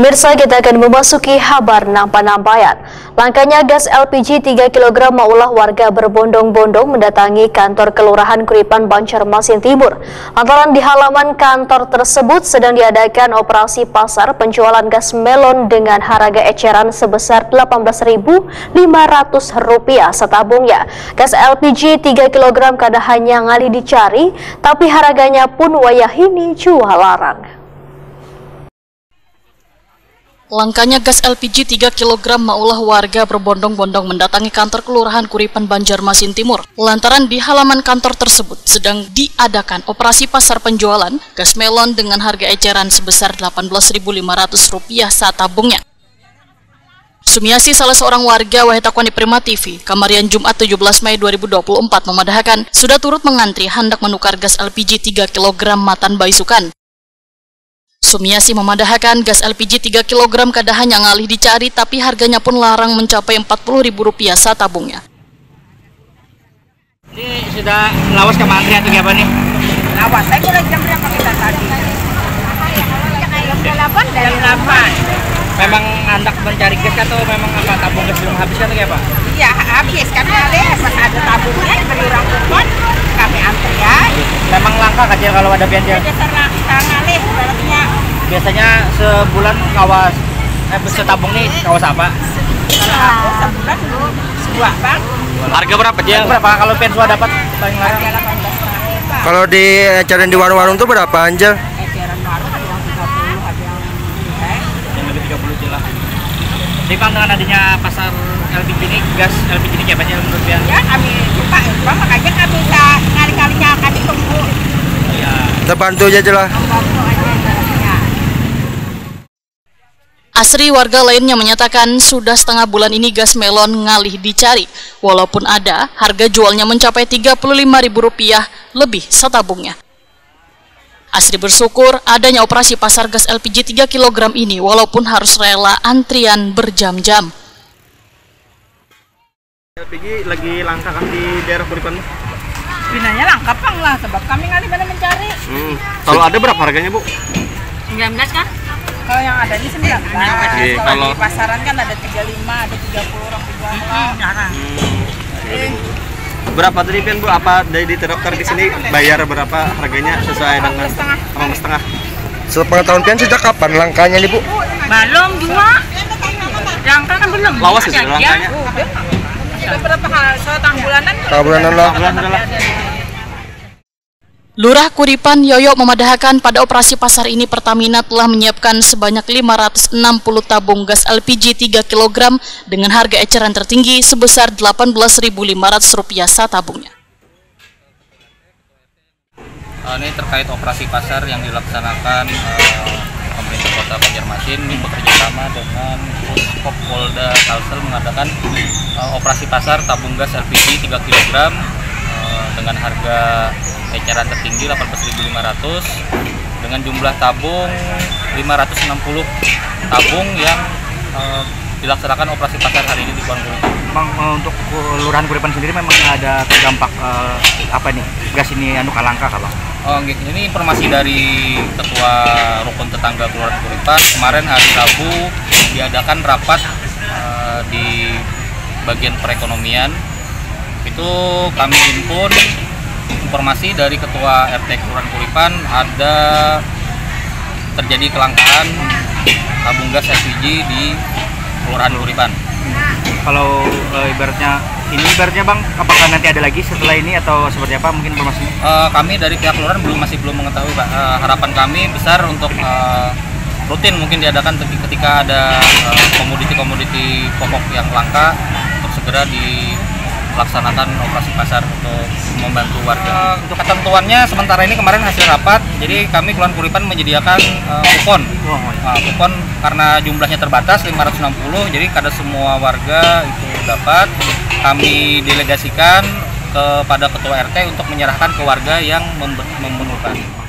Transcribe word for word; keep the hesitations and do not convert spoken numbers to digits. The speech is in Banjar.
Pemirsa, kita akan memasuki habar nang panampaian. Langkanya gas L P G tiga kilogram maulah warga berbondong-bondong mendatangi kantor Kelurahan Kuripan, Banjarmasin Timur. Lantaran di halaman kantor tersebut sedang diadakan operasi pasar penjualan gas melon dengan harga eceran sebesar delapan belas ribu lima ratus rupiah satabungnya. Gas L P G tiga kilogram kada hanya ngalih dicari, tapi harganya pun wayahini jua larang. Langkanya gas L P G tiga kilogram maulah warga berbondong-bondong mendatangi kantor Kelurahan Kuripan, Banjarmasin Timur. Lantaran di halaman kantor tersebut sedang diadakan operasi pasar penjualan gas melon dengan harga eceran sebesar delapan belas ribu lima ratus rupiah satabungnya. Sumiasi, salah seorang warga, wahai takuan di Prima T V, kamarian Jumat tujuh belas Mei dua ribu dua puluh empat, memadahakan sudah turut mengantri handak menukar gas L P G tiga kilogram matan baisukan. Sumiasi memadahakan gas L P G tiga kilogram kada hanya ngalih dicari, tapi harganya pun larang, mencapai empat puluh ribu rupiah satabungnya. Ini sudah lawas ka mantri atau kayak apa nih? Lawas, saya mulai jam berapa kita tadi? Jam delapan dari jam delapan. Memang handak mencari gas atau memang apa, tabung gas belum habis atau kayak apa? Iya, habis. Kami ada, pas ada tabungnya, beri orang kupon, kami antri ya. Memang langka kecil kalau ada pian, Cil? Dasar ngalih, ibaratnya. Biasanya sebulan kawas, eh, setabung nih kawas apa? Kalau aku sebulan dulu, dua, Bang. Harga berapa, Cil? Berapa kalau pian sudah dapat paling larang? Harga delapan belas setengah, Bang. Kalau di eceran di warung-warung tuh berapa, Cil? Eceran warung ada yang tiga puluh, ada yang, eh, Yang lebih tiga puluh, Cil, lah. Jadi, Bang, dengan adanya pasar L P G ini, gas L P G ini kayak apa, Cil, menurut pian? Ya, kami suka, ya, Bang, makanya kami tak ngalih-ngalihnya, kami tunggu. Iya. Terbantu aja, Cil, lah. Terbantu aja, ibaratnya. Asri, warga lainnya, menyatakan sudah setengah bulan ini gas melon ngalih dicari. Walaupun ada, harga jualnya mencapai tiga puluh lima ribu rupiah lebih satabungnya. Asri bersyukur adanya operasi pasar gas L P G tiga kilogram ini, walaupun harus rela antrian berjam-jam. L P G lagi langka kan di daerah Kuripan? Pinanya langka pang lah, sebab kami ngalih mana mencari. Hmm. Kalau ada berapa harganya, Bu? Sembilan belas kan? Kalau yang ada ini sembilan belas. Iya, kalau kalau di pasaran kan ada tiga lima, ada tiga puluh orang jual. Hmm, jarang. Hmm. Berapa tadi, Pian, Bu? Apa dari diterapkan di sini, bayar berapa harganya sesuai dengan delapan belas setengah? Sepengetahuan Pian, sejak kapan langkanya nih, Bu? Belum juga. Langka kan belum. Lawas ya, ada dia. Langkanya? Udah. Sudah berapa hal? Setengah bulanan. Setengah bulanan lah. Setengah bulanan lah. Lurah Kuripan, Yoyo, memadahakan pada operasi pasar ini Pertamina telah menyiapkan sebanyak lima ratus enam puluh tabung gas L P G tiga kilogram dengan harga eceran tertinggi sebesar delapan belas ribu lima ratus rupiah satabungnya. Eh, ini terkait operasi pasar yang dilaksanakan, eh, pemerintah Kota Banjarmasin, ini bekerja sama dengan Puspom Polda Kalsel mengadakan, eh, operasi pasar tabung gas L P G tiga kilogram, eh, dengan harga eceran tertinggi delapan belas ribu lima ratus, dengan jumlah tabung lima ratus enam puluh tabung yang, eh, dilaksanakan operasi pasar hari ini di Kelurahan Kuripan. Bang, eh, untuk Kelurahan Kuripan sendiri memang ada terdampak, eh, apa nih, gas ini anu, kalangka kah, Bang? Oh, nggih. Ini informasi dari Ketua Rukun Tetangga Kelurahan Kuripan. Kemarin hari Rabu diadakan rapat, eh, di bagian perekonomian. Itu kami himpun informasi dari Ketua R T Kelurahan Kuripan, ada terjadi kelangkaan tabung gas L P G di Kelurahan Kuripan. Kalau, eh, ibaratnya, ini ibaratnya, Bang, apakah nanti ada lagi setelah ini atau seperti apa mungkin informasinya? Eh, kami dari pihak kelurahan belum, masih belum mengetahui, Pak. Eh, harapan kami besar untuk, eh, rutin mungkin diadakan teti-, ketika ada, eh, komoditi-komoditi pokok yang langka, untuk segera dilaksanakan operasi pasar untuk membantu warga. Eh, untuk ketentuannya sementara ini, kemarin hasil rapat, jadi kami Kelurahan Kuripan menyediakan, eh, kupon. Wah, wah. Ah, kupon karena jumlahnya terbatas, lima ratus enam puluh, jadi kada semua warga itu dapat. Kami delegasikan kepada Ketua R T untuk menyerahkan ke warga yang membe-, memerlukan.